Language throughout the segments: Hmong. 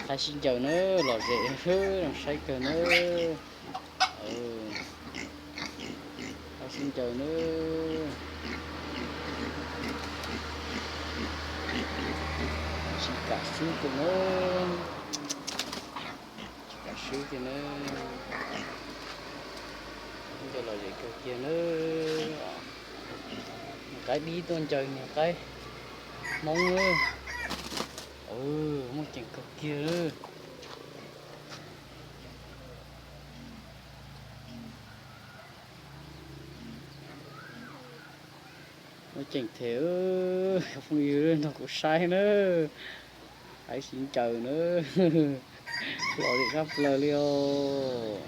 Qaib sib ncaws na, lom zem, zoo saib kawg na. Qaib sib ncaws na, tsis kam swb kiag na, tsis kam swb kiag na. Ncaws lom zem kawg kiag na. Niag qaib dib tuaj ncaws niag qaib hmoob na. Muaj ceem kawg kiag. Muaj ceem thiab, phooj ywg nrog kuv saib na. Qaib sib ncaws na, lom zem tshaj plaws li os.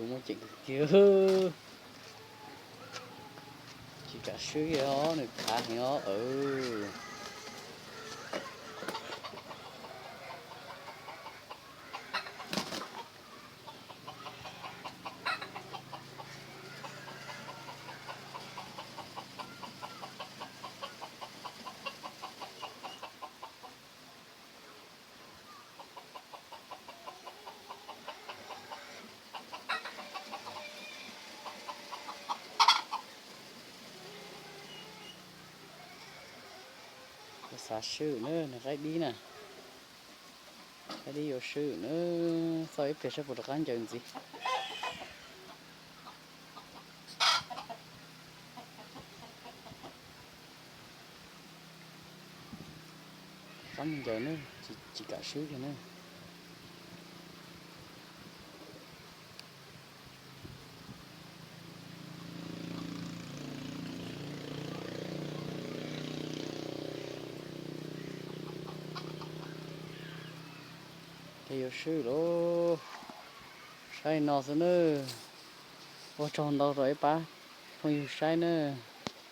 Muaj ceem kawg kiag, tsis kam swb os, nws khav heev os. Xav swb na, nws qaib dib na. Qaib dib yuav swb na, txog ib pliag saib puas rov qab ncaws ntxiv. Qab mus ncaws na, tsis kam swb kiag na. Ces yuav swb lauj, saib no xwb nawb. Ua tsaug ntau rau ib pab phooj ywg saib nawb.